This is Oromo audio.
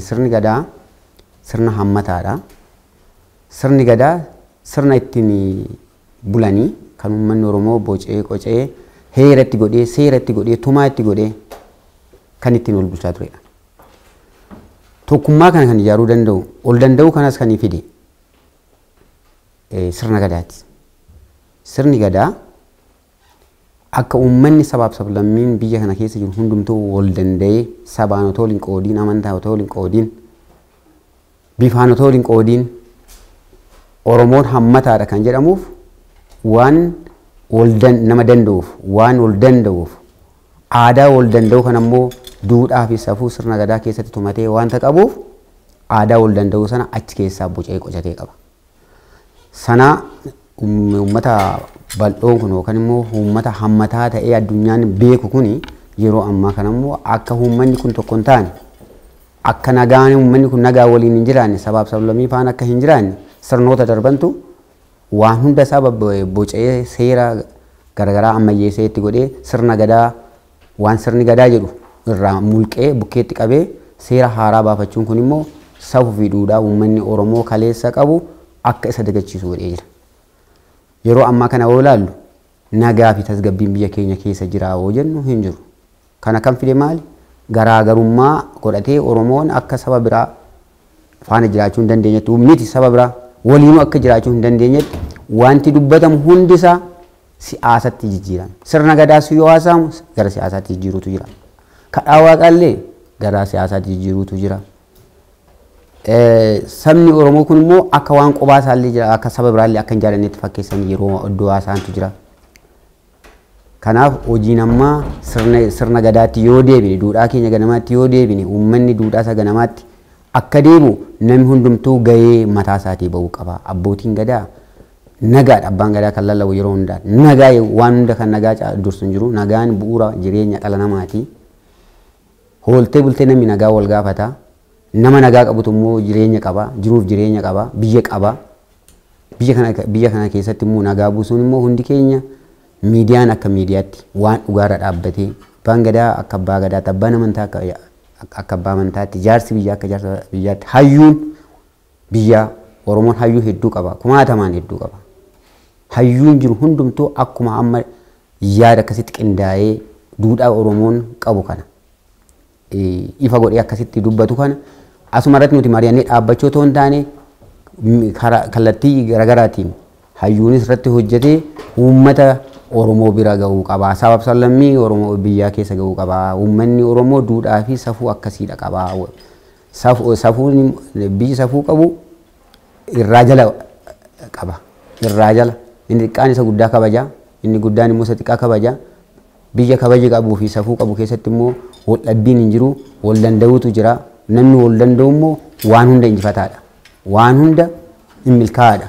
Sirni gadaa sirna hammataadha. Sirni gadaa sirna ittiin bulanii kan uummanni Oromoo bocee qocee heeratti godhee seeratti godhee tumaa itti godhee kan ittiin ol bulchaa turedha. Tokkummaa kana kan ijaaruu danda'u ol danda'u kanas kan fide sirna gadaati. Sirni gadaa akka uummanni sabaaf sablammiin biyya kana keessa jiru hundumtuu wal danda'ee sabaan otoo hin qoodiin, amantaa otoo hin qoodiin, bifaan otoo hin qoodiin Oromoon hammataadha kan jedhamuuf waan wal nama danda'uuf, waan wal danda'uuf, aadaa wal danda'u kan ammoo duudhaa fi safuu sirna gadaa keessatti tumatee waanta qabuuf aadaa wal danda'u sana achi keessaa bocee qocatee qaba. Sana uummata bal'oon kun yookaan immoo uummata hammataa ta'ee addunyaan beeku kun yeroo ammaa kana immoo akka uummanni kun tokko hin taane, akka nagaan uummanni kun nagaa waliin hin jiraanne, sabaaf sablammii faana akka hin jiraanne sirnoota darbantu waan hunda isaa bocee seera garaagaraa ammayyeessee itti godhee sirna gadaa waan sirni gadaa jedhu irraa mulqee bukkeetti qabee seera haaraa baafachuun kun immoo safuu fi duudhaa uummanni Oromoo kaleessa qabu akka isa dagachiisu godhee jira. Yeroo ammaa kana yoo ilaallu nagaa fi tasgabbiin biyya keenya keessa jira yoo jennu hin jiru. Kana kan fide maali? Garaagarummaa godhatee Oromoon akka saba biraa faana jiraachuu hin dandeenyetti, miti saba biraa waliinuu akka jiraachuu hin dandeenyetti wanti dubbatamu hundisaa siyaasatti jijjiirame. Sirna gadaas yoo haasa'amu gara siyaasaatti jijjiiruutu jira. Kadhaa waaqaallee gara siyaasaatti jijjiiruutu jira. Sabni Oromoo kun immoo akka waan qophaa isaallee jira, akka saba biraallee akka hin jaalannetti fakkeessan yeroo iddoo haasa'antu jira. Kanaaf hojiin ammaa sirna gadaatti yoo deebine, duudhaa keenya ganamaatti yoo deebine, uummanni duudhaa isa ganamaatti akka deemu namni hundumtuu gahee mataa isaatii bahuu qaba. Abbootiin gadaa nagaadha. Abbaan gadaa kan lallabu yeroo hundaa nagaa, waan hunda kan nagaa dursu hin jiru. Nagaan bu'uura jireenya dhala namaati. Hooltee bultee namni nagaa wal gaafata. Nama nagaa qabutu immoo jireenya qaba, jiruuf jireenya qaba, biyya qaba. Biyya kana keessatti immoo nagaa buusuun immoo hundi keenya miidiyaan akka miidiyaatti waan dhugaarra dhaabbatee, abbaan gadaa akka abbaa gadaatti, abbaan amantaa akka abbaa amantaatti, jaarsi biyyaa akka jaarsa biyyaatti, hayyuun biyyaa Oromoon hayyuu hedduu qaba, kumaatamaan hedduu qaba. Hayyuun jiru hundumtuu akkuma amma yaada akkasitti qindaa'ee duudhaa Oromoon qabu kana ifa godhee akkasitti dubbatu kana asuma irratti nuti mari'annee dhaabbachuu otoo hin taane kallattii garaagaraatiin hayyuunis irratti hojjetee uummata Oromoo bira gahuu qaba. Sabaaf sablammii Oromoo biyyaa keessa gahuu qaba. Uummanni Oromoo duudhaa fi safuu akkasiidha qaba. Safuun biyyi safuu qabu irraa jala qaba. Irraa jala. Inni xiqqaan isa guddaa kabaja. Inni guddaan immoo isa xiqqaa kabaja. Biyya kabaja qabuu fi safuu qabu keessatti immoo wal dhabbiin hin jiru, wal danda'uutu jira. Namni wal danda'u immoo waan hunda injifataadha. Waan hunda hin milkaa'aadha.